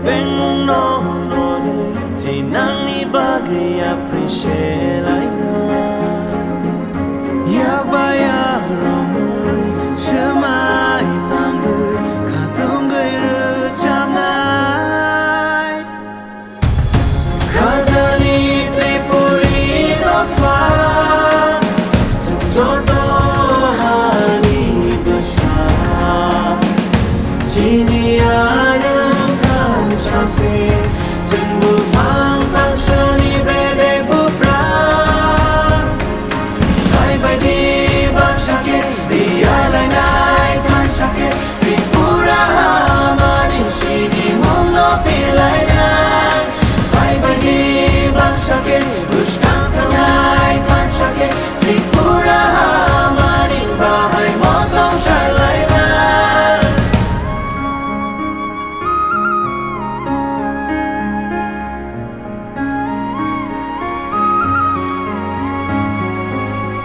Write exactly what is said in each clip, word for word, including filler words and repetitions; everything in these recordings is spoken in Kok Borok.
Bengmung no norwi thinangni bagwi appreciate laina. Yakba yak romwi swmai tangwi khatungwi rwchapnai. Khajani Tripuri dopha, chwng joto hani bwsa. Chini anwng thansa se, chwng buphang phangsani bedek buphra. Phaibaidi baksa khe biyalainai thansa khe Tripura hamani sinimungno pilainai. Phaibaidi baksa khe bwskang thangnai thansa khe Tripura hamani bahai motong sarlainai.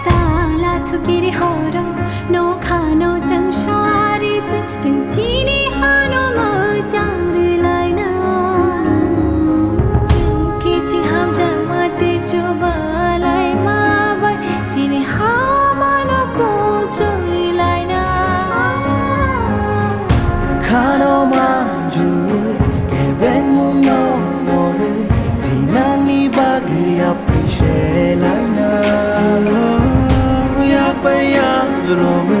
Tala thukiri horo, nokhano chwng sari twi, chwng chini hano mwchang rwlaina. Chwng kiching hamjakma tei chubalaima bai, chini hamano kuchuk rwlaina. Khano manjui kebengmungno norwi thinangni bagwi appreciate laina. Yak bai yak romwi